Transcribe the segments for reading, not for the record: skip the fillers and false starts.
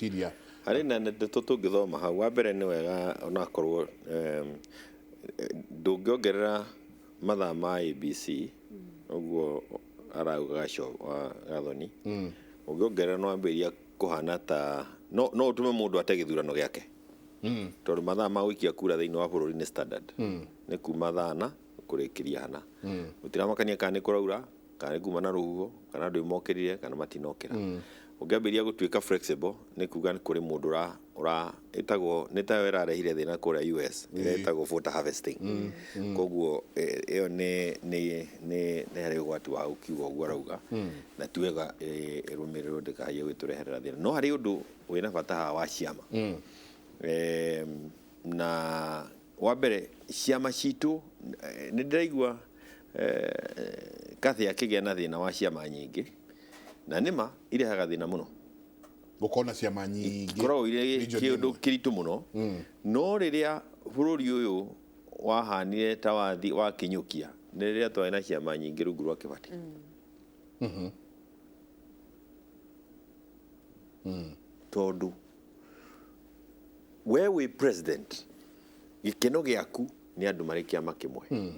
Ngwĩciria Harĩ na ndeto tũngĩthoma hau. Wa mbere nĩ wega onakorwo ndũngĩongerera mathaa ma ABC ũguo arauga Gathoni, ũngĩongerera no wambĩrĩria kũhana ta no ũtũme mũndũ ate gĩthurano gĩake, tondũ mathaa ma gũikia kura thĩinĩ wa bũrũri nĩ standard, nĩ kuma thaa na kũrĩkĩria hana, gũtiramakania kana nĩ kũraura, kana nĩ kuma na rũhuho, kana andũ mokĩrire kana matinokĩra. Ũngĩambĩrĩria gũtuĩka flexible, nĩ kuga kũrĩ mũndũ ũra ĩtagwo nĩ tayo ĩrarehire thĩna kũrĩa US, ĩrĩa ĩtagwo voter harvesting. Koguo ĩyo nĩ harĩ ũgwati wa gũkiuga ũguo arauga, na ti wega ĩrũmĩrĩrwo ndĩkahaie gũtũreherera thĩna. No harĩ ũndũ wĩna bata haha wa ciama. Na wa mbere ciama citũ, nĩ ndĩraigua Cathy akĩgĩa na thĩna wa ciama nyingĩ, na nĩma irehaga thĩna mũno. Gũkorwo na ciama nyingĩ ikoragwo irĩ region kĩũndũ ĩmwe. Kĩritũ mũno. No rĩrĩa bũrũri ũyũ wahanire ta wathi wakinyũkia, nĩ rĩrĩa twarĩ na ciama nyingĩ rungu rwa Kĩbakĩ. Tondũ we wĩ president, gĩkeno gĩaku nĩ andũ marĩ kĩama kĩmwe,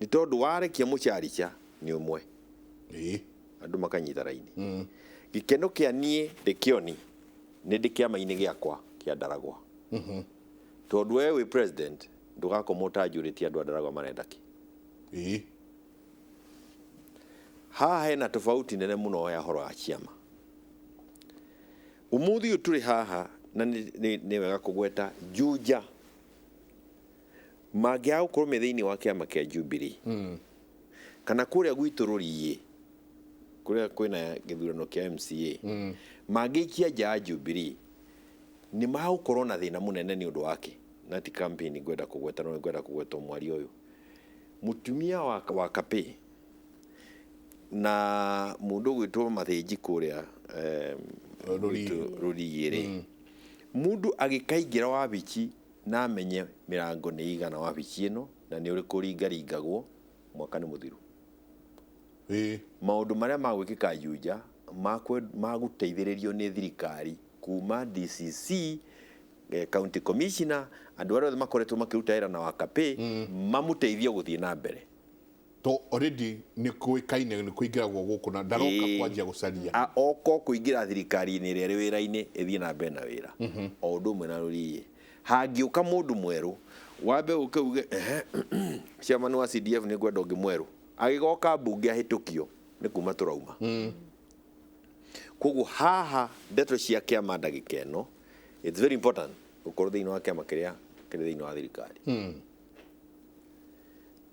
nĩ tondũ warekia mũcarica nĩ ũmwe, andũ makanyita raini. Gĩkeno kĩa niĩ ndĩkĩoni nĩ ndĩ kĩama-inĩ gĩakwa kĩa Ndaragwa, tondũ we wĩ president ndũgakoma ũtanjũrĩtie andũ a Ndaragwa marenda kĩ. Haha hena tofauti nene mũno ya horo wa ciama. Ũmũthĩ ũyũ tũrĩ haha na nĩ wega kũgweta Juja mangĩaga gũkorwo me thĩinĩ wa kĩama kĩa Jubilee kana kũrĩa gwitũ Rũriĩ kũrĩa kwĩna gĩthurano kĩa MCA, mangĩikia nja ya Jubilee nĩ magũkorwo na thĩna mũnene. Nĩ ũndũ wake na ti campaign ngwenda kũgweta, no ngwenda kũgweta mwaria ũyũ mũtumia wa Kapĩ na mũndũ ũgwĩtwo Mathĩnji kũrĩa Rũriĩ. Gwitũ Rũriĩ rĩ, mũndũ agĩkaingĩra wabici na amenye mĩrango nĩ igana wabici ĩno na nĩ ũrĩkũ ringaringagwo, mwaka nĩ mũthiru. Maũndũ marĩa magwĩkĩka Juja magũteithĩrĩrio nĩ thirikari kuma DCC, county commissioner, andũ arĩa othe makoretwo makĩruta wĩra na Wakapĩ mamũteithie gũthiĩ na mbere. To already nĩ kũĩkaine nĩ kũingĩragwo gũkũ na ndaroka kwanjia gũcaria. Oko kũingĩra thirikari-inĩ ĩrĩa ĩrĩ wĩra-inĩ ĩthiĩ na mbere na wĩra o ũndũ ũmwe na Rũriĩ. Hangĩũka mũndũ mwerũ wambe ũke uge, "Ehe, chairman wa CDF, nĩ ngwenda ũngĩ mwerũ," agĩgoka mbunge ahĩtũkio nĩ kuma tũrauma. Koguo haha ndeto cia kĩama ndagĩka ĩno, it's very important gũkorwo thĩinĩ wa kĩama kĩrĩa kĩrĩ thĩinĩ wa thirikari.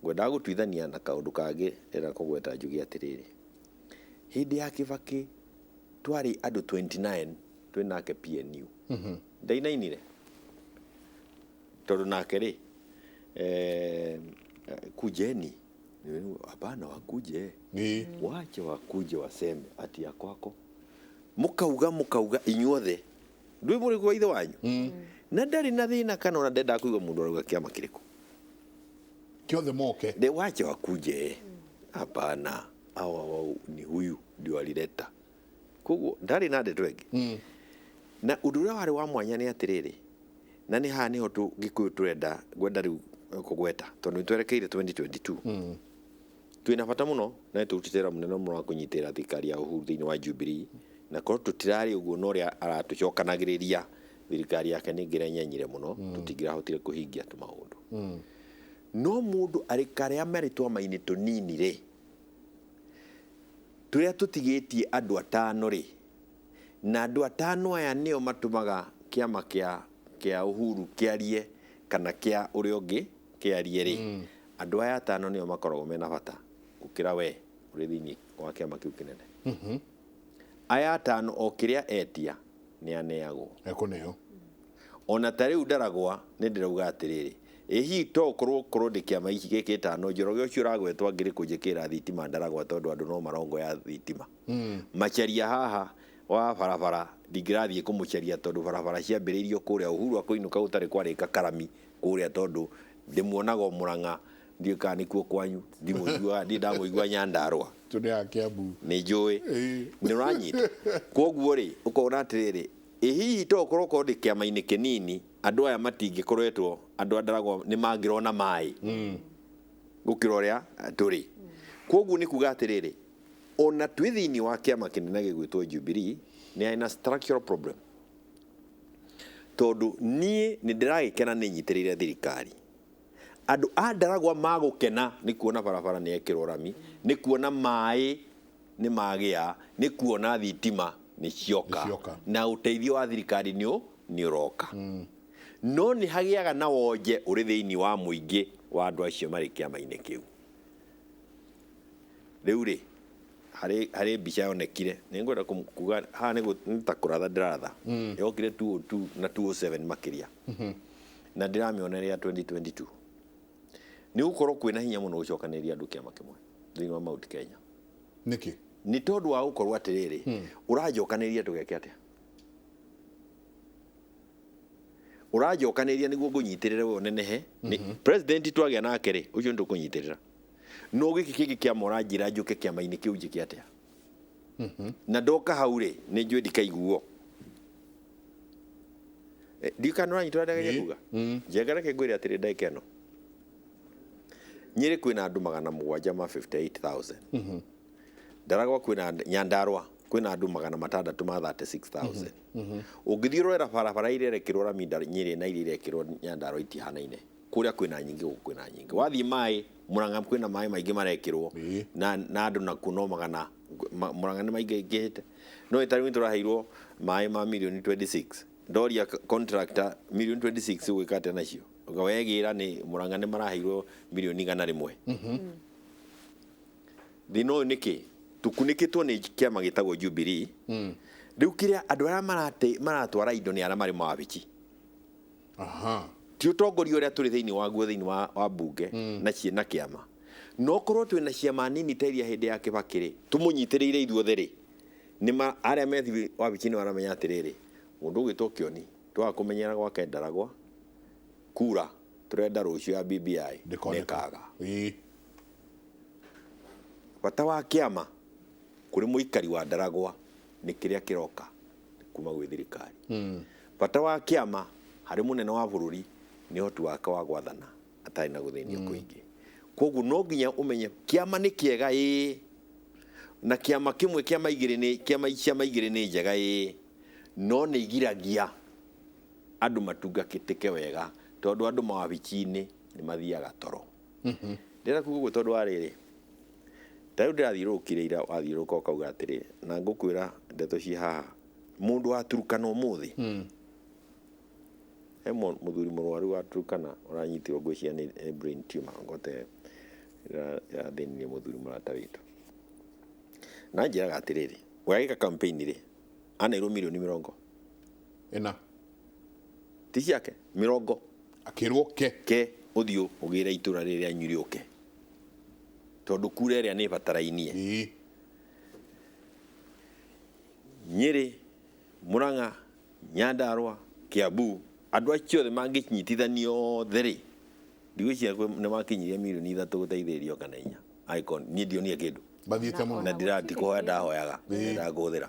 Ngwendaga gũtuithania na kaũndũ kangĩ ndĩrenda kũgweta njuge atĩrĩrĩ, hĩndĩ ya Kĩbakĩ twarĩ andũ 29 twĩ nake PNU. Ndainainire tondũ nake rĩ, kujeni, hapana, wakuje, wache wakuje waseme ati ya kwako, mukauga mukauga inyuothe ndwĩ mũrĩ kwa ithe wanyu na ndarĩ na thĩna kana ona ndendaga kũigua mũndũ arauga kĩama kĩrĩkũ. Kĩothe moke. De wache wakuje, hapana, awa wau ni huyu ndio alileta. Koguo ndarĩ na ndeto ĩngĩ. Na ũndũ ũrĩa warĩ wa mwanya nĩ atĩrĩrĩ, na nĩ haha nĩho Gĩkũyũ tũrenda ngwenda rĩu kũgweta, tondũ nĩ twerekeire 2022, twĩna bata mũno na nĩ tũrutĩte wĩra mũnene mũno wa kũnyitĩrĩra thirikari ya Uhuru thĩinĩ wa Jubilee, na korwo tũtirarĩ ũguo na ũrĩa aratũcokanagĩrĩria thirikari yake nĩ ĩngĩrenyenyire mũno, tũtingĩrahotire kũhingia tũmaũndũ. No mũndũ arĩ karĩa marĩ twama-inĩ tũnini rĩ, tũrĩa tũtigĩtie andũ atano rĩ, na andũ atano aya nĩo matũmaga kĩama kĩa Uhuru kĩarie kana kĩa ũrĩa ũngĩ kĩarie rĩ, andũ aya atano nĩo makoragwo mena bata gũkĩra we ũrĩ thĩinĩ wa kĩama kĩu kĩnene. Aya atano o kĩrĩa etia nĩ aneagwo. Ekũneo. Ona ta rĩu Ndaragwa nĩ ndĩrauga atĩrĩrĩ, ĩ hihi to ũkorwo korwo ndĩ kĩama iki gĩkĩ ĩtano, Njoroge ũcio ũragwetwo angĩrĩ kũnjĩkĩra thitima Ndaragwa, tondũ andũ no marongoya thitima. Macharia haha wa barabara ndingĩrathiĩ kũmũcaria, tondũ barabara ciambĩrĩirio kũrĩa Uhuru akũinũka gũtarĩ kwarĩka karami kũrĩa, tondũ ndĩmuonaga o Mũrang'a. Ndiũĩ kana nĩkuo kwanyu, ndimũiguaga, ndirĩ ndamũigua Nyandarũa. Tũ nĩ ya Kiambu. Nĩ njũĩ. Ĩĩ. Nĩ ũranyita. Koguo rĩ, ũkona atĩrĩrĩ, ĩ hihi to ũkorwo korwo ndĩ kĩama-inĩ kĩnini, andũ aya matingĩkoretwo, andũ a Ndaragwa nĩ mangĩrona maĩ gũkĩra ũrĩa tũrĩ. Koguo nĩ kuga atĩrĩrĩ, ona twĩ thĩinĩ wa kĩama kĩnene gĩgwĩtwo Jubilee, nĩ harĩ na structural problem. Tondũ niĩ nĩ ndĩragĩkena nĩ nyitĩrĩire thirikari. Andũ a Ndaragwa magũkena nĩ kuona barabara nĩ yekĩrwo rami, nĩ kuona maĩ nĩ magĩa, nĩ kuona thitima nĩ cioka, Nĩ cioka. Na ũteithio wa thirikari nĩ ũroka. No nĩ hagĩaga na wonje ũrĩ thĩinĩ wa mũingĩ wa andũ acio marĩ kĩama-inĩ kĩu. Rĩu rĩ, harĩ mbica yonekire, nĩ ngwenda kuga haha nĩ ta kũratha ndĩratha. Yokire 202 na 207 makĩria. Na ndĩramĩonerea 2022. Nĩ gũkorwo kwĩna hinya mũno gũcokanĩrĩria andũ kĩama kĩmwe thĩinĩ wa Mount Kenya. Nĩkĩ? Nĩ tondũ wa gũkorwo atĩrĩrĩ, ũranjokanĩrĩria tũgeke atĩa? Ũranjokanĩrĩria nĩguo ngũnyitĩrĩre we ũnenehe. President twagĩa nake rĩ, ũcio nĩ tũkũnyitĩrĩra. No gĩkĩ kĩngĩ kĩama ũranjĩra njũke kĩama-inĩ kĩu njĩke atĩa? Na ndoka hau rĩ, nĩ njũĩ ndikaiguo. Ndiũĩ kana nĩũranyita ũrĩa ndĩrageria kuga? Njenga reke ngwĩre atĩrĩ ndagĩka ĩno. Nyĩrĩ kwĩna andũ magana mũgwanja ma 58,000. Ndaragwa kwĩna Nyandarũa kwĩna andũ magana matandatũ ma 36,000. Ũngĩthiĩ ũrorera barabara iria irekĩrwo rami Nyĩrĩ na iria irekĩrwo Nyandarũa itihanaine. Kũrĩa kwĩna nyingĩ, gũkũ kwĩna nyingĩ. Wathiĩ maĩ, Mũrang'a kwĩna maĩ maingĩ marekĩrwo, na andũ nakuo no magana, Mũrang'a nĩ maingĩhĩte. No ĩtarĩ nĩ tũraheirwo maĩ ma mirioni 26. Ndoria contractor mirioni 26 ũgwĩka atĩa nacio? Ũga wegĩra nĩ Mũrang'a nĩ maraheirwo mirioni igana rĩmwe. Thĩna ũyũ nĩkĩ? Tũkunĩkĩtwo nĩ kĩama gĩtagwo Jubilee. Rĩu kĩrĩa andũ arĩa maratwara indo nĩ arĩa marĩ mawabici. Ti ũtongoria ũrĩa tũrĩ thĩinĩ waguo thĩinĩ wa bunge na na kĩama. No korwo twĩna ciama nini ta iria hĩndĩ ya Kibaki rĩ, tũmũnyitĩrĩire ithuothe rĩ, nĩ ma arĩa methi wabici nĩ maramenya atĩrĩrĩ, mũndũ ũgwĩtwo Kĩoni twaga kũmenyera gwake Ndaragwa, kura tũrenda rũciũ ya BBI Ndĩkoneka. nĩkaga. Bata wa kĩama kũrĩ mũikari wa Ndaragwa nĩ kĩrĩa kĩroka kuma gwĩ thirikari. Bata wa kĩama harĩ mũnene wa bũrũri nĩ ũhoti wake wa gwathana atarĩ na gũthĩnio kũingĩ. Koguo no nginya ũmenye kĩama nĩ kĩega ĩĩ, na kĩama kĩmwe kĩama igĩrĩ nĩ kĩama ciama igĩrĩ nĩ njega ĩĩ, no nĩ igiragia andũ matungatĩke wega tondũ andũ mawabici-inĩ nĩ mathiaga toro. Ndĩrenda kuga ũguo tondũ wa rĩrĩ, ta rĩu ndĩrathiũrũrũkire ira wathiũrũrũka ũkauga atĩrĩ, na ngũkwĩra ndeto ciĩ haha, mũndũ wa Turkana ũmũthĩ, he mũthuri mũrwaru wa Turkana ũranyitirwo ngwĩciria nĩ brain tumor, ngote ĩrathĩnirie mũthuri mũrata witũ. Na anjĩraga atĩrĩrĩ, we agĩka campaign rĩ, aneirwo mirioni mĩrongo ĩna. Ti ciake, mĩrongo. Akĩrwo ke. Ke ũthiũ ũgĩre itũra rĩrĩa rĩanyu rĩũke. Tondũ kura ĩrĩa nĩ ĩbatarainie. Nyĩrĩ, Mũrang'a, Nyandarũa, Kiambu, andũ acio othe mangĩnyitithanio othe rĩ, ndigwĩciria nĩ makinyirie mirioni ithatũ gũteithĩrĩrio kana inya. Angĩkorwo niĩ ndionire kĩndũ. Mathiĩte mũno. Na ndikũhoya ndahoyaga, ndakũhũthĩra.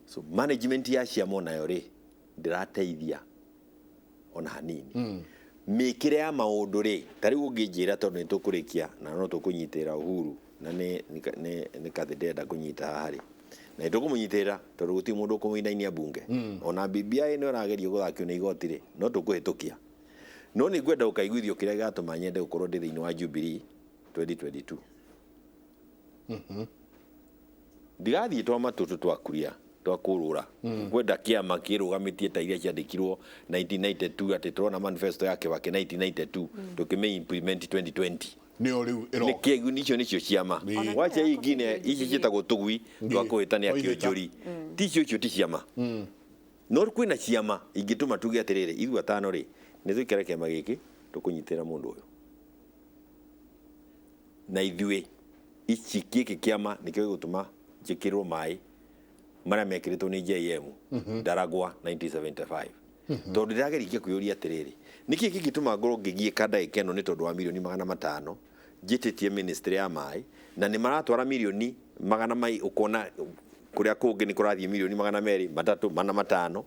So management ya ciama onayo rĩ, ndĩrateithia ona hanini. Mĩkĩre ya maũndũ rĩ, ta rĩu ũngĩnjĩra tondũ nĩ tũkũrĩkia na no tũkũnyitĩrĩra Uhuru na nĩ kathĩ ndĩrenda kũnyita haha rĩ, na nĩ tũkũmũnyitĩrĩra tondũ gũtirĩ mũndũ ũkũmũinainia bunge. Ona BBI nĩ ĩragerio gũthakio nĩ igoti rĩ, no tũkũhĩtũkia. No nĩ ngwenda ũkaiguithio kĩrĩa gĩgatũma nyende gũkorwo ndĩ thĩinĩ wa Jubilee 2022. Ndigathiĩ twa matũtũ twa kuria twa kũrũra. Ngwenda kĩama kĩrũgamĩtie ta iria ciandĩkirwo 1992 atĩ tũrona manifesto ya Kibaki 1992 tũkĩmĩ implement 2020. Nĩyo rĩu ĩroka. Nĩ kĩegu icio nĩcio ciama. Wacha ingine ici ciĩtagwo tũgui twa kũhĩtania kĩonjori. Ti icio icio ti ciama. No kwĩna ciama ingĩtũma tuge atĩrĩrĩ, ithuĩ atano rĩ, nĩ tũikare kĩama gĩkĩ tũkũnyitĩrĩra mũndũ ũyũ. Na ithuĩ ici gĩkĩ kĩama nĩkĩo gĩgũtũma njĩkĩrwo maĩ marĩa mekĩrĩtwo nĩ JM Ndaragwa 1975. Tondũ ndĩrageria kwĩyũria atĩrĩrĩ, nĩkĩ kĩngĩtũma ngorwo ngĩgiĩka ndagĩka ĩno nĩ tondũ wa mirioni 500 njĩtĩtie ministry ya maĩ, na nĩ maratwara mirioni magana mai, ũkona kũrĩa kũngĩ nĩ kũrathiĩ mirioni 200, 300, 4, 5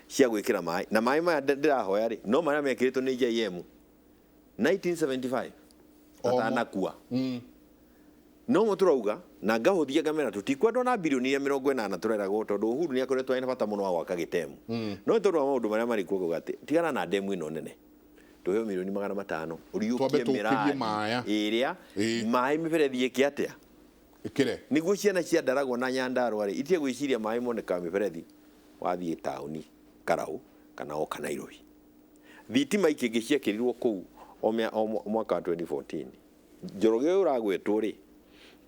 cia gwĩkĩra maĩ, na maĩ maya ndĩrahoya rĩ, no marĩa mekĩrĩtwo nĩ JM 1975 Omo. atanakua. No mo tũrauga na ngahũthia ngamera tũtikwendwo na birioni iria 80 tũreragwo, tondũ Uhuru nĩ akoretwo ena bata mũno wa gwaka gĩtemu, no nĩ tondũ wa maũndũ marĩa marĩ kuo ngauga atĩ tigana na ndemu ĩno nene, tũheo mirioni 500 Twambe ũriũkie tũkĩrie mĩradi maya. ĩrĩa maĩ mĩberethi ĩke atĩa Ĩkĩre. Nĩguo ciana cia Ndaragwa na Nyandarua rĩ itige gwĩciria maĩ monekaga mĩberethi wathiĩ taũni Karau kana oka Nairobi. Thitima ikĩngĩ ciekĩrirwo kũu o mwaka wa 2014. Njoroge ũyũ ũragwetwo rĩ,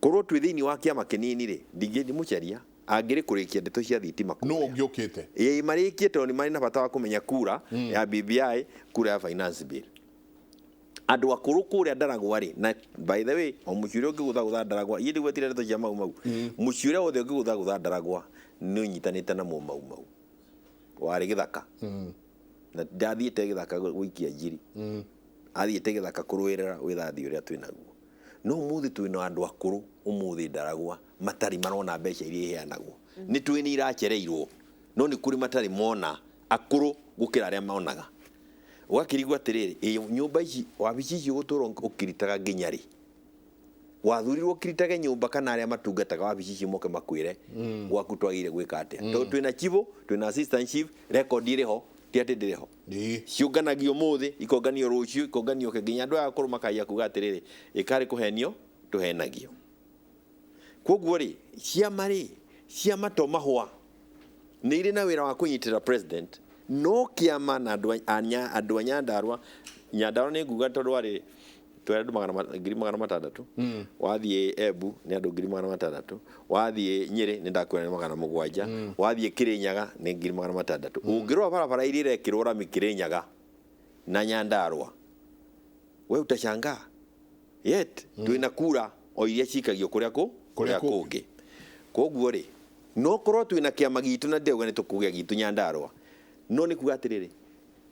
korwo twĩ thĩinĩ wa kĩama kĩnini rĩ, ndingĩmũcaria angĩrĩ kũrĩkia ndeto cia thitima No kũrĩa. ũngĩũkĩte. Ĩĩ, marĩkie, tondũ nĩ marĩ na bata wa kũmenya kura ya BBI, kura ya finance bill. Andũ akũrũ kũrĩa Ndaragwa rĩ, na by the way, o mũciĩ ũrĩa ũngĩgũthagũtha Ndaragwa, iĩ ndigwetire ndeto cia Mau Mau, mũciĩ ũrĩa wothe ũngĩgũthagũtha Ndaragwa nĩ ũnyitanĩte na Mũmau Mau warĩ gĩthaka, na ndathiĩte gĩthaka gũikia njiri, athiĩte gĩthaka kũrũĩrĩra wĩthathi ũrĩa twĩnaguo. No ũmũthĩ twĩna andũ akũrũ ũmũthĩ Ndaragwa matarĩ marona mbeca iria iheanagwo. Nĩ twĩ nĩ iracereirwo, no nĩ kũrĩ matarĩ mona, akũrũ gũkĩra arĩa monaga. Ũgakĩrigwo atĩrĩrĩ, ĩ nyũmba ici, wabici ici ũgũtũra ũkiritaga nginya rĩ? Wathurirwo ũkiritage nyũmba kana arĩa matungataga wabici ici moke makwĩre gwaku twagĩrĩire gwĩka atĩa? Tondũ twĩna chief, twĩna assistant chief, record ĩrĩ ho, ti atĩ ndĩrĩ ho. Ciũnganagio ũmũthĩ, ikonganio rũciũ, ikonganio nginya andũ aya akũrũ makaia kuga atĩrĩrĩ, ĩkarĩ kũhenio tũhenagio. Koguo rĩ, ciama rĩ, ciama to mahũa, nĩ irĩ na wĩra wa kũnyitĩra president, no kĩama na andũ a Nyandarua. Nyandarua nĩ nguga tondũ warĩ twĩ andũ 600,000, wathiĩ Embu nĩ andũ 600,000, wathiĩ Nyĩrĩ nĩ ndakwĩra nĩ 700, wathiĩ Kĩrĩnyaga nĩ 600,000. Ũngĩrora barabara iria irekĩrwo rami Kĩrĩnyaga na Nyandarua, we utashangaa. Yet twĩna kura o iria cikagio kũrĩa kũ kũrĩa kũrĩa kũngĩ. Koguo rĩ, no korwo twĩna kĩama gitũ, na ndĩrauga nĩ tũkũgĩa gitũ Nyandarua, no nĩ kuga atĩrĩrĩ,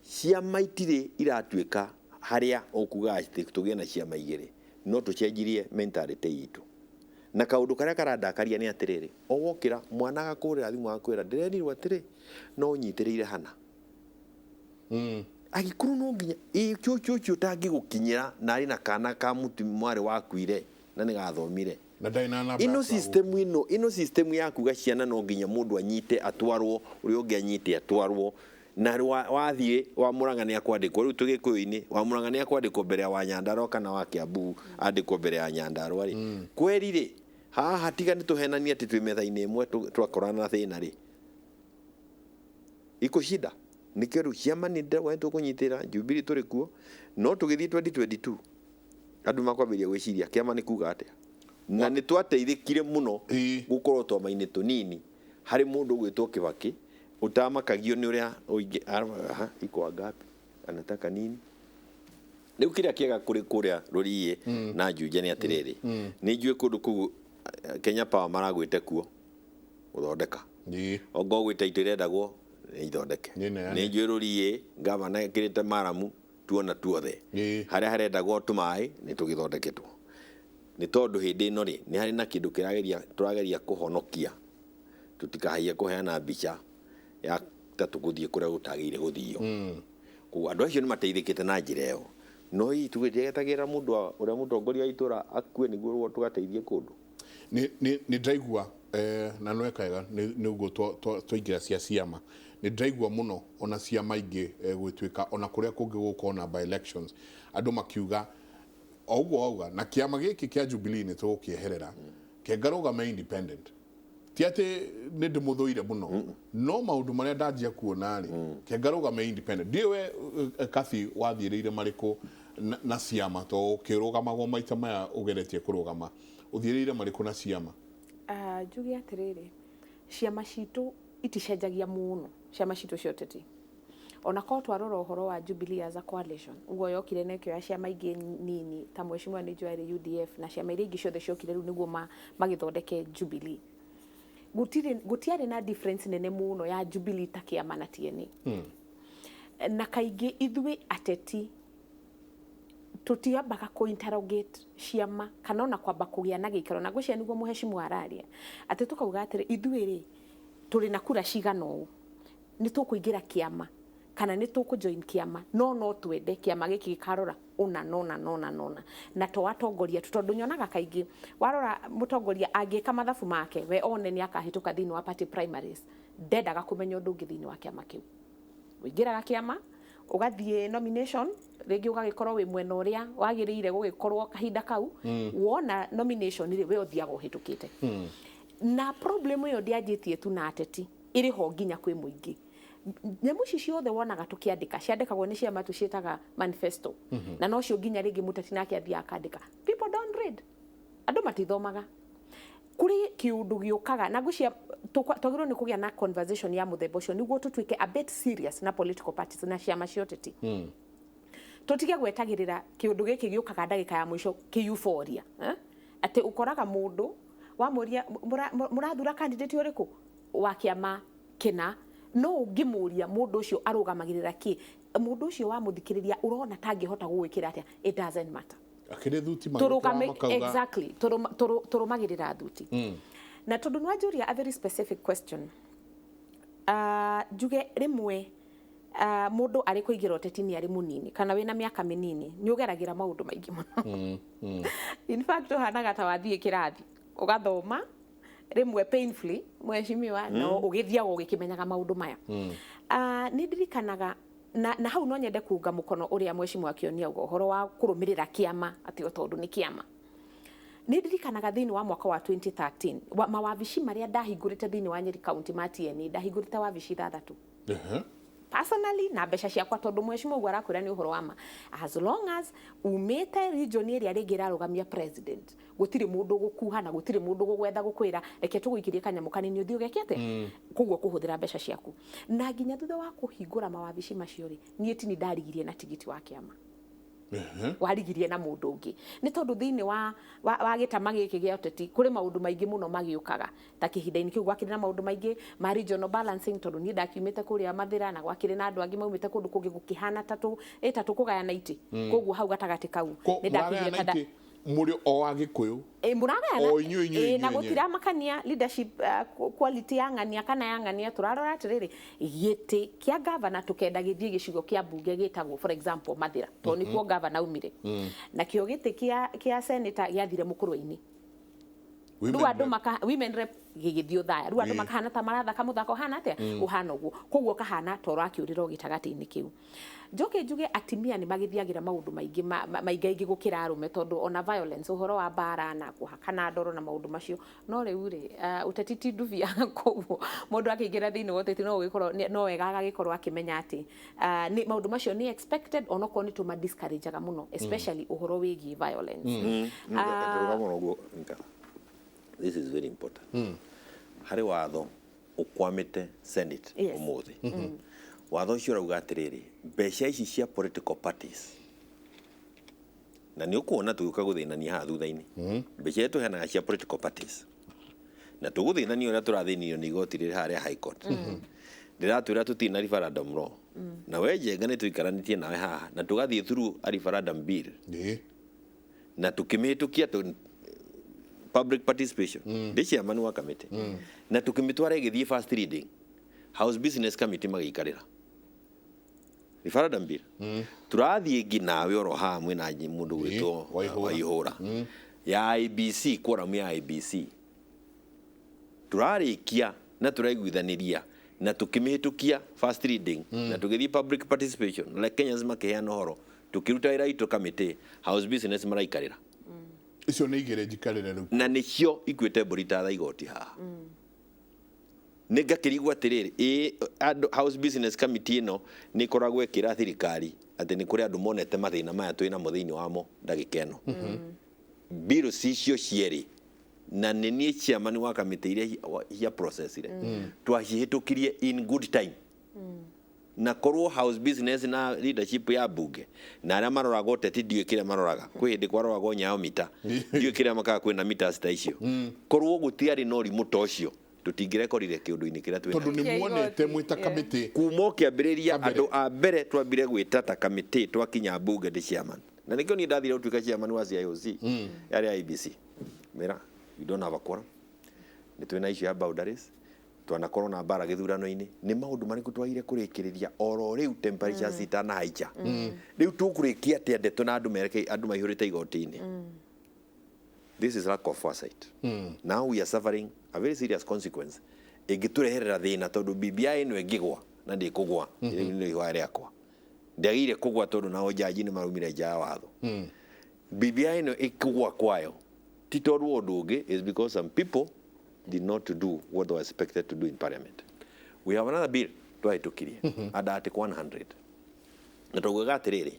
ciama itirĩ iratuĩka harĩa ũkuga atĩ tũgĩe na ciama igĩrĩ, no tũcenjirie mentality itũ. Na kaũndũ karĩa karandakaria nĩ atĩrĩrĩ, o wokĩra mwana agakũhũrĩra thimũ agakwĩra ndĩrerirwo atĩrĩ no ũnyitĩrĩire hana, agĩkorwo no nginya ĩ cũcũ ũcio ũtangĩgũkinyĩra na arĩ na kana ka mũtu mwarĩ wakuire na nĩ gathomire. Na ndarĩ na namba ĩno ya system ĩno system ya kuga ciana no nginya mũndũ anyite atwarwo, ũrĩa ũngĩ anyite atwarwo, na wathiĩ wa Murang'a nĩ akwandĩkwo. Rĩu twĩ Gĩkũyũ-inĩ, wa Murang'a nĩ akwandĩkwo mbere ya wa Nyandarua kana wa Kiambu andĩkwo mbere ya Nyandarua rĩ, kweri rĩ, haha tiga nĩ tũhenanie atĩ twĩ metha-inĩ ĩmwe, twakorana na thĩna rĩ, iko shida. Nĩkĩo rĩu ciama nĩ ndĩrauga nĩ tũkũnyitĩra Jubilee, tũrĩ kuo, no tũgĩthiĩ 2022 andũ makwambĩrĩria gwĩciria kĩama nĩ kuga atĩa, na nĩ twateithĩkire mũno gũkorwo twama-inĩ tũnini harĩ mũndũ ũgwĩtwo Kibaki ũtamakagio nĩ ũrĩa ũingĩ aha, iko wangapi, anataka nini. Rĩu kĩrĩa kĩega kũrĩ kũrĩa Rũriĩ na Juja nĩ atĩrĩrĩ, nĩ njũĩ kũndũ kũu Kenya Power maragwĩte kuo gũthondeka, ongo gwĩ taito irendagwo nĩ ithondeke. Nĩ neane. Nĩ njũĩ Rũriĩ gavana ekĩrĩte maramu tuona tuothe harĩa harendagwo tũmaĩ nĩ tũgĩthondeketwo, nĩ tondũ hĩndĩ ĩno rĩ, nĩ harĩ na kĩndũ kĩrageria tũrageria kũhonokia tũtikahaiye kũheana mbica ya ta tũgũthiĩ kũrĩa gũtagĩrĩire gũthio. Koguo andũ acio nĩ mateithĩkĩte na njĩra ĩyo, no hihi tũgĩetagĩrĩra mũndũ ũrĩa mũtongoria wa itũra akue nĩguo tũgateithie kũndũ. Nĩ ndaigua na nweka wega nĩ ũguo twaingĩra cia ciama. Nĩ ndaigua mũno ona ciama ingĩ gwĩtuĩka ona kũrĩa kũngĩ gũkorwo na by elections, andũ makiuga o ũguo wauga, na kĩama gĩkĩ kĩa Jubilee nĩ tũgũkĩeherera, kengarũgame independent. Ti atĩ nĩ ndĩmũthũire mũno, no maũndũ marĩa ndanjia kuona rĩ, kengarũgame independent. Ndiũĩ we Kabi wathiĩrĩire marĩkũ na ciama, to ũkĩrũgamagwo maita maya ũgeretie kũrũgama, ũthiĩrĩire marĩkũ na ciama? Ah, njuge atĩrĩrĩ, ciama citũ iticenjagia mũno, ciama citũ cia ũteti. Ona korwo twarora ũhoro wa Jubilee as a coalition, ũguo yokire na ĩkĩoya ciama ingĩ nini ta mheshimiwa nĩ njũĩ arĩ UDF na ciama iria ingĩ ciothe ciokire rĩu nĩguo magĩthondeke Jubilee, gũtirĩ gũtiarĩ na difference nene mũno ya Jubilee ta kĩama na TNA. Na kaingĩ ithuĩ ateti tutiambaga kũ interrogate ciama kana ona kwamba kũgĩa na gĩikaro, na ngwĩciria nĩguo mũhecimu araria atĩ tũkauga atĩrĩ, ithuĩ rĩ, tũrĩ na kura cigana ũũ, nĩ tũkũingĩra kĩama kana nĩ tũkũ join kĩama, no twende kĩama gĩkĩ gĩkarora ũna nona nona nona na to atongoria tu, tondũ nyonaga kaingĩ warora mũtongoria angĩka mathabu make we one nĩ akahĩtũka thĩinĩ wa party primaries, ndendaga kũmenya ũndũ ũngĩ thĩinĩ wa kĩama kĩu. Ũingĩraga kĩama, ũgathiĩ nomination, rĩngĩ ũgagĩkorwo wĩ mwena ũrĩa wagĩrĩire gũgĩkorwo kahinda kau. Wona nomination rĩ, we ũthiaga ũhĩtũkĩte. Na problem ĩyo ndĩanjĩtie tu na ateti, ĩrĩ ho nginya kwĩ mũingĩ. Nyamũ ici ciothe wonaga tũkĩandĩka ciandĩkagwo nĩ ciama, tũciĩtaga manifesto, na nocio nginya rĩngĩ mũteti nake athiaga akandĩka. People don't read, andũ matithomaga. Kũrĩ kĩũndũ gĩũkaga na ngwĩciria twagĩrĩirwo nĩ kũgĩa na conversation ya mũthemba ũcio nĩguo tũtuĩke a bit serious na political parties na ciama cia ũteti, tũtige gwetagĩrĩra kĩũndũ gĩkĩ gĩũkaga ndagĩka ya mũico kĩ euphoria, eh? Atĩ ũkoraga mũndũ wamũria, "Mũrathura candidate ũrĩkũ wa kĩama kĩna?" No ũngĩmũria mũndũ ũcio arũgamagĩrĩra kĩ, mũndũ ũcio wamũthikĩrĩria ũrona tangĩhota gũgwĩkĩra atĩa, it doesn't matter. Akĩrĩ thuti. Tũrũgame. Makauga. Exactly, tũrũmagĩrĩra thuti. Na tondũ nĩ wanjũria a very specific question, njuge rĩmwe mũndũ arĩ kũingĩra ũteti-inĩ arĩ mũnini kana wĩna mĩaka mĩnini, nĩ ũgeragĩra maũndũ maingĩ mũno. In fact, ũhanaga ta wathiĩ kĩrathi ũgathoma rĩmwe painfully, mheshimiwa, no ũgĩthiaga ũgĩkĩmenyaga maũndũ maya. Nĩ ndirikanaga na hau no nyende kuunga mũkono ũrĩa mheshimiwa akĩonia ũguo ũhoro wa kũrũmĩrĩra kĩama atĩ o tondũ nĩ kĩama. Nĩ ndirikanaga thĩinĩ wa mwaka wa 2013 mawabici marĩa ndahingũrĩte thĩinĩ wa Nyeri County ma TNA, ndahingũrĩte wabici ithathatũ personally na mbeca ciakwa, tondũ mheshimiwa ũguo arakwĩra nĩ ũhoro wa ma. As long as umĩte region ĩrĩa rĩngĩ ĩrarũgamia president, gũtirĩ mũndũ gũkuha na gũtirĩ mũndũ gũgwetha gũkwĩra reke tũgũikĩrie kanyamũ kanini ũthiĩ ũgeke atĩa. Koguo kũhũthĩra mbeca ciaku, na nginya thutha wa kũhingũra mawabici macio rĩ, niĩ tini ndarigirie na tigiti wa kĩama, warigirie na mũndũ ũngĩ, nĩ tondũ thĩinĩ wa gĩtama gĩkĩ gĩa ũteti kũrĩ maũndũ maingĩ mũno magĩũkaga. Ta kĩhinda-inĩ kĩu gwakĩrĩ na maũndũ maingĩ ma regional balancing, tondũ niĩ ndakiumĩte kũrĩa Mathĩra na gwakĩrĩ na andũ angĩ maumĩte kũndũ kũngĩ, gũkĩhana ta tũ ĩ ta tũkũgayana itĩ. Koguo hau gatagatĩ kau nĩ ndakĩigire mũragayana itĩ mũrĩ o Agĩkũyũ? Ĩ, mũragayana. O inyuĩ Ĩ, na inyuĩ enyewe. Gũtiramakania leadership quality ya ng'ania kana ya ng'ania. Tũrarora atĩrĩrĩ, gĩtĩ kĩa gavana tũkenda gĩthiĩ gĩcigo kĩa mbunge gĩtagwo, for example, Mathĩra, tondũ nĩkuo gavana aumire. Nakĩo gĩtĩ kĩa senator gĩathire Mũkũrwe-inĩ. Women Rĩu andũ rep. maka women rep gĩgĩthiĩ ũthaya. Rĩu andũ makahana ta marathaka mũthako ũhana atĩa, ũhana ũguo. Koguo kahana ta ũrakĩũrĩra o gĩtagatĩ-inĩ kĩu. Njoke njuge atimia nĩ magĩthiagĩra maũndũ maingĩ maingaingĩ gũkĩra arũme, tondũ ona violence, ũhoro wa mbara na kũhakana ndoro na maũndũ macio. No rĩu rĩ, ũteti ti ndubia, koguo mũndũ akĩingĩra thĩinĩ wa ũteti no ũgĩkorwo no wega agagĩkorwo akĩmenya atĩ nĩ maũndũ macio nĩ expected, onokorwo nĩ tũma discourageaga mũno, especially ũhoro wĩgiĩ violence. Ndũrũgama ũguo Nka. This is very important. Harĩ watho ũkwamĩte Senate ũmũthĩ. Watho ũcio ũrauga atĩrĩrĩ, mbeca ici cia political parties, na nĩ ũkuona tũgĩũka gũthĩnania haha thutha-inĩ, mbeca iria tũheanaga cia political parties na tũgũthĩnania ũrĩa tũrathĩnirio nĩ igoti rĩrĩ harĩa High Court rĩratwĩra tũtirĩ na referendum law. Na we Njenga, nĩ tũikaranĩtie nawe haha na tũgathiĩ through a referendum bill na tukimĩhĩtũkia public participation, ndĩ chairman wa committee, na tukĩmĩtwara ĩgĩthiĩ first reading, House Business Committee magĩikarĩra referendum bill. Tũrathiĩ ngi nawe oro haha mwĩna mũndũ gwĩtwo Waihũra. Waihũra ya IEBC, quorum ya IEBC, tũrarĩkia na tũraiguithanĩria na tukĩmĩhĩtũkia first reading na tũgĩthiĩ public participation na Kenyans makĩheana ũhoro, tũkĩruta wĩra witũ committee, House Business maraikarĩra. Icio nĩ igĩrĩ njikarĩre rĩu. Na nĩcio ikuĩte mbũri ta tha igoti haha. Nĩ ngakĩrigwo atĩrĩrĩ, ĩ andũ House Business Committee ĩno nĩ ĩkoragwo ĩkĩra thirikari atĩ nĩ kũrĩ andũ monete mathĩna maya twĩ namo thĩinĩ wamo ndagĩka ĩno, bill cicio cierĩ, na nĩ niĩ chairman wa kamĩtĩ iria cia processire, twacihĩtũkirie in good time. Na korwo House Business na leadership ya bunge na arĩa maroraga ũteti, ndiũĩ kĩrĩa maroraga, kwĩ hĩndĩ kwaroragwo nyayo mita, ndiũĩ kĩrĩa makaga kwĩna mita ta icio, korwo gũtiarĩ na ũrimũ ta ũcio. Tũtingĩrekorire kĩũndũ-inĩ kĩrĩa twĩ Tondũ nakĩo. nĩ muonete Kĩa igoti, mwĩ ta yeah. kamĩtĩ. Kuma o kĩambĩrĩria. Kambere. Andũ a mbere twambire gwĩta ta kamĩtĩ twakinya mbunge ndĩ chairman, na nĩkĩo niĩ ndathire gũtuĩka chairman wa CIOC yarĩ IEBC mera you don't have a quorum, nĩ twĩna issue ya boundaries, twanakorwo na mbara gĩthurano-inĩ. Nĩ maũndũ marĩkũ twagire kũrĩkĩrĩria oro rĩu temperatures itanahaica? Rĩu tũkũrĩkia atĩa ndeto na andũ mereke andũ maihũrĩte igoti-inĩ? This is lack of foresight. Now we are suffering a very serious consequence ĩngĩtũreherera thĩna, tondũ BBI ĩno ĩngĩgwa na ndĩkũgwa, rĩu nĩ ihũa rĩakwa, ndĩagĩrĩire kũgwa tondũ nao jaji nĩ maraumire nja ya watho. BBI ĩno ĩkũgwa kwayo ti tondũ wa ũndũ ũngĩ, is because some people did not do what they were expected to do in parliament. We have another bill twahĩtũkirie under article 100, na twaugaga atĩrĩrĩ,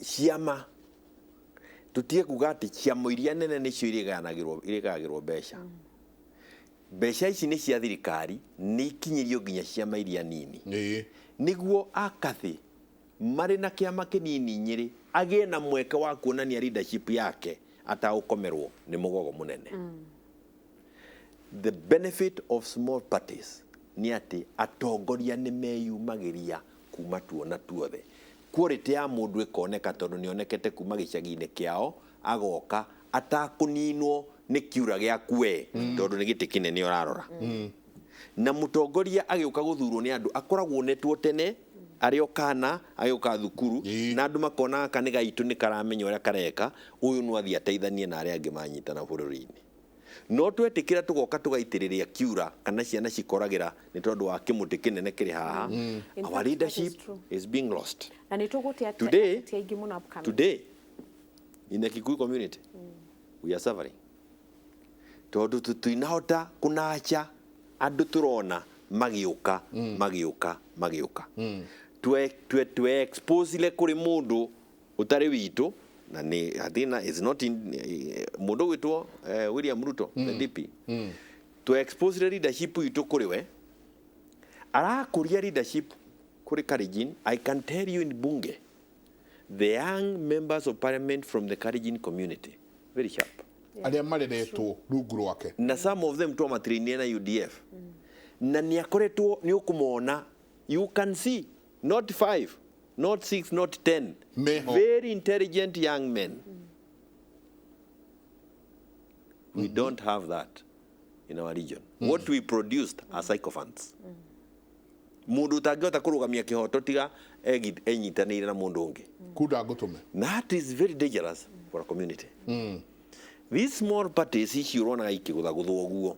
ciama tutige kuga atĩ ciama iria nene nĩcio irĩgayagĩrwo mbeca. Mbeca ici nĩ cia thirikari, nĩ ikinyĩrio nginya ciama iria nini, nĩguo akathĩ marĩ na kĩama kĩnini Nyĩrĩ agĩe na mweke wa kuonania leadership yake atagũkomerwo nĩ mũgogo mũnene. The benefit of small parties nĩ atĩ atongoria nĩ meyumagĩria kuma tuona tuothe, quality ya mũndũ ĩkoneka tondũ nĩonekete kuma gĩcagi-inĩ kĩao, agoka atakũninwo nĩ kiura gĩaku we, tondũ nĩ gĩtĩ kĩnene ũrarora. Na mũtongoria agĩũka gũthurwo nĩ andũ akoragwo onetwo tene arĩ o kana agĩũka thukuru, na andũ makona gaka nĩ gaitũ, nĩ karamenya ũrĩa kareka, ũyũ no athiĩ ateithanie na arĩa angĩ manyitana bũrũri-inĩ. No twetĩkĩra tũgoka tũgaitĩrĩria kiura kana ciana cikoragĩra nĩ tondũ wa kĩmũtĩ kĩnene kĩrĩ haha, In our fact, that is leadership true. is being lost. Na nĩ tũgũte Today- ateti aingĩ mũno upcoming. Today in the Kikuyu community we are suffering tondũ tũtinahota kũnacha andũ tũrona magĩũka magĩũka magĩũka. Twe exposile kũrĩ mũndũ ũtarĩ witũ na nĩ hathina is not in mũndũ gwĩtwo William Ruto, the DP. Twe exposile leadership itũ kũrĩ we, arakũria leadership kũrĩ Kalenjin. I can tell you, in bunge the young members of parliament from the Kalenjin community, very sharp. Arĩa mareretwo rungu rwake. Na some of them twamatrainire na UDF, na nĩ akoretwo nĩ ũkũmona, you can see not five, not six, not 10. Meho. Very intelligent young men. We don't have that in our region. What we produced are sycophants, mũndũ ũtangĩhota kũrũgamia kĩhoto tiga enyitanĩire na mũndũ ũngĩ. Kunda ngũtũme. That is very dangerous for a community. These small parties ici ũronaga ikĩgũthagũthwo ũguo,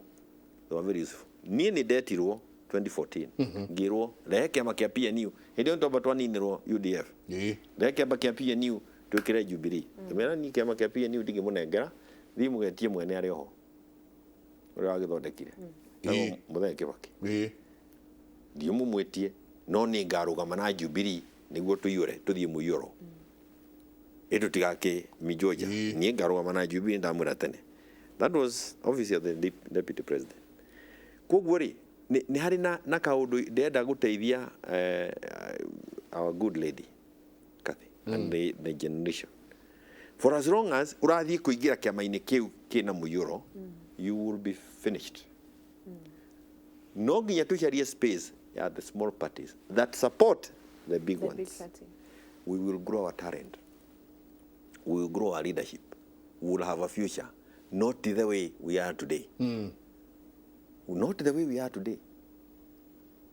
they were very useful. Niĩ nĩ ndetirwo 2014, ngĩrwo rehe kĩama kĩa PNU, hĩndĩ ĩyo nĩtwamba twaninĩrwo UDF. Rehe kĩama kĩa PNU twĩkĩre Jubilee. Ngĩmera niĩ kĩama kĩa PNU ndingĩmũnengera, thiĩ mũgetie mwene arĩ oho ũrĩa wagĩthondekire. Mũthee Kibaki. Ndiũ mũmwĩtie, no nĩ ngarũgama na Jubilee nĩguo tũiyũre tũthiĩ mũiyũro ĩ tũtigakĩ minjoja. Niĩ ngarũgama na Jubilee, ndamwĩra tene. That was office of the deputy president. Koguo rĩ, nĩ harĩ na kaũndũ ndĩrenda gũteithia our good lady Kathy and the generation. For as long as ũrathiĩ kũingĩra kĩama-inĩ kĩu kĩna mũiyũro, you will be finished. No nginya tũcarie space ya the small parties that support the big The ones. Big party. We will grow our talent, we will grow our leadership, we will have a future, not the way we are today, not the way we are today.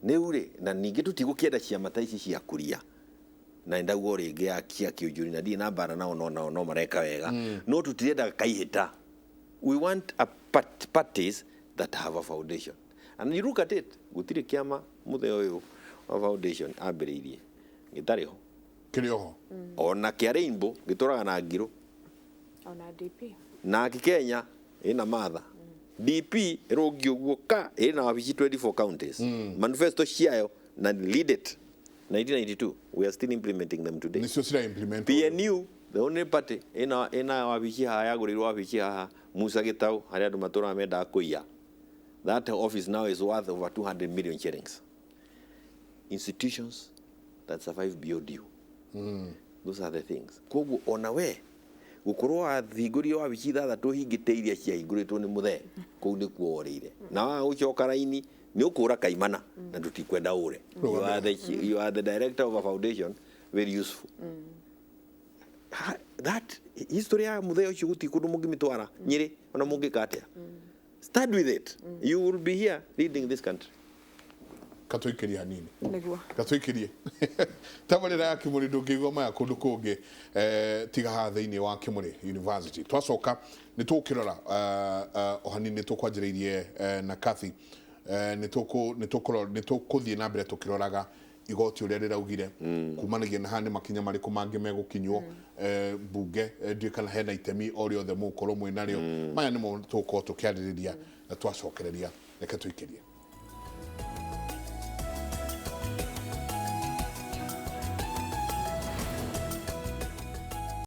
Rĩu rĩ, na ningĩ tũtigũkĩenda ciama ta ici cia kuria na ndauga rĩngĩ ya cia kĩũnjũri, na ndirĩ na mbara nao, no nao no mareka wega, no tũtirenda kaihĩta. We want a parties that have a foundation, and you look at it, gũtirĩ kĩama mũthee ũyũ wa foundation ambĩrĩirie gĩtarĩ ho. Kĩrĩ oho. Ona kĩa Rainbow gĩtũraga na ngirũ. Ona DP. Nake Kenya ĩna matha DP ĩrũngi ũguo ka ĩna wabici 24 counties, manifesto ciayo na lead it 1992, we are still implementing them today. Nĩcio cira implement. PNU, the only party ĩna wabici haha, yagũrĩirwo wabici haha Musa Gĩtau, harĩa andũ matũraga mendaga kũiya. That office now is worth over 200 million shillings. Institutions that survive beyond you, those are the things. Koguo ona we Gũkorwo wahingũrire wabici ithathatũ hingĩte iria ciahingũrĩtwo nĩ mũthee, kũu nĩkuo worĩire, na waga gũcoka raini nĩ ũkũra kaimana na tũtikwenda ũre. You are the director of a foundation very useful. That history ya mũthee ũcio gũtirĩ kũndũ mũngĩmĩtwara Nyĩrĩ, ona mũngĩka atĩa. Stand with it, you will be here leading this country. Katũikĩrie hanini. Nĩguo. Gatũikĩrie tabarĩra ya Kĩmũrĩ, ndũngĩigua maya kũndũ kũngĩ tiga haha thĩinĩ wa Kĩmũrĩ University. Twacoka nĩ tũgũkĩrora o hanini, nĩ tũkwanjĩrĩirie na Kathy, nĩ tũkũthiĩ na mbere tũkĩroraga igoti ũrĩa rĩraugire kumanagia na haha nĩ makinya marĩkũ mangĩ megũkinywo, mbunge, ndiũĩ kana hena itemi o rĩothe mũgũkorwo mwĩ narĩo. Maya nĩmo tũgũkorwo tũkĩarĩrĩria na twacokereria. Reke tũikĩrie.